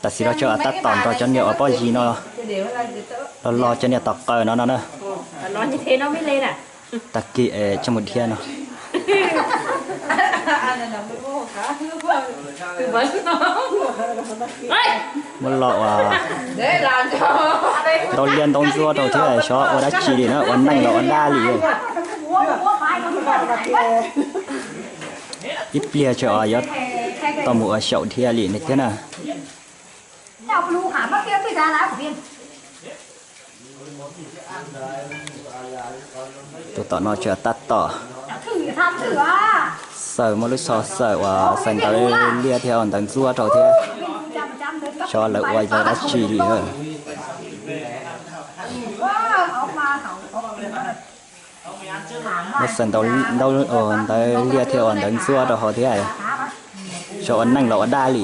Tam sim no tseem tab tom nrog cov niag uas pob zis no los los cov niag tom qaws no no na. Tag kis es coj mus dhia no. Muab los uas ntau liaj ntau ntsuab rau thiab xyov ua dab tsi li na, ua neej los ua dab li. Ib pliag tseem yuav tau mus ua xyaum dhia li ne thiab na. Tus tom no tseem tab tom xaws, muaj lub xov xaws uas xaws ntawv liaj thiab ntawv ntsuab rau thiab. Xyov lawv ua yog dab tsi li. Muab xaws ntawv liaj thiab ntawv ntsuab rau hauv thiab. Xyov ua neej los ua dab li.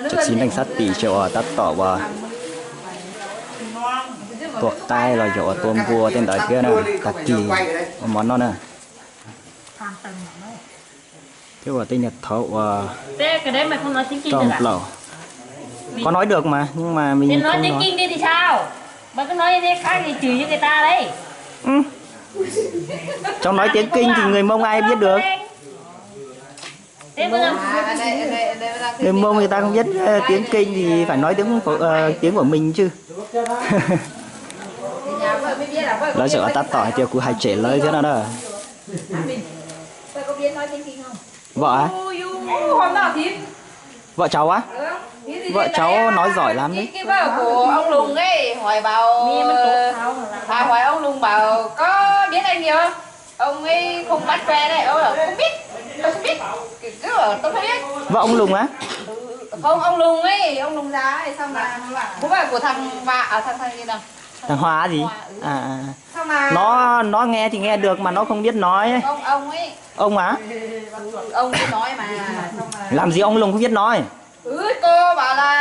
Tsis txiv neej sab tim tseem uas tab tom uas tua qaib los yog uas tua npua tej ntawd thiab na, tag kis ua mov noj na. Thiab uas tej niag thaub uas rau nplaum. Có nói được mà, nhưng mà mình không nói. Cháu nói tiếng Kinh thì người Mông ai biết được. Người Mông người ta không biết ờ, tiếng Kinh thì phải nói tiếng phổ- ờ, tiếng của mình chứ. Lawv tseem tab tom hais tias kuv hais tsem lawv thiab no na. Vợ hả? Vợ cháu á? Vợ cháu nói giỏi lắm đấy. Cái vợ của ông Lùng ấy, hỏi bảo, à, hỏi ông Lùng bảo có biết anh gì không? Ông ấy không bắt que đấy, ông bảo không biết, tôi không biết. Kiểu cứ bảo tôi không biết. Vợ ông Lùng á? Không, ông Lùng ấy, ông Lùng già ấy, xong là bố bà của thằng Hòa, à, thằng thằng gì nào? Thằng Hòa gì? Hòa, ừ. À, à. Xong là nó nó nghe thì nghe được mà nó không biết nói. Ông ông ấy. Ông á? Ông ấy nói mà. Xong là làm gì ông Lùng không biết nói? Ừ, cô bảo là,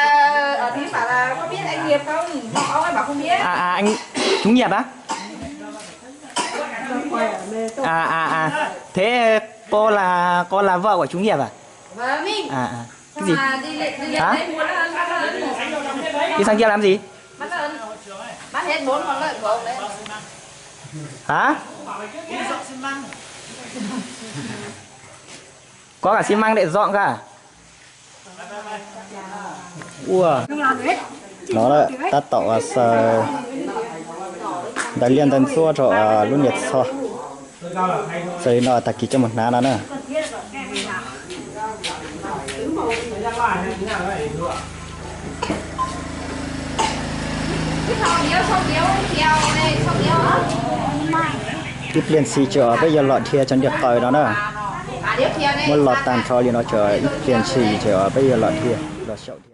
à, thím bảo là có biết anh Hiệp không? Ông ấy bảo không biết. À, à, anh Chúng Hiệp á? À, à, à. Thế cô là cô là vợ của Chúng Hiệp à? Vâng. À, à. Cái gì? Hả? Đi sang kia làm gì? Bắt lợn. Bắt hết bốn con lợn của ông đấy. Hả? Có cả xi măng để dọn cả. Ua, no tab tom uas xaws ntawv liaj ntawv ntsuab rau lub niag txhoj. Xaws li no tag kis coj mus hnav no na. Ib pliag ntshis tseem peb yuav los dhia cov niag qaws no na. Muab los tag nrho li no tseem ib pliag ntshis tseem peb yuav los dhia los xyaum.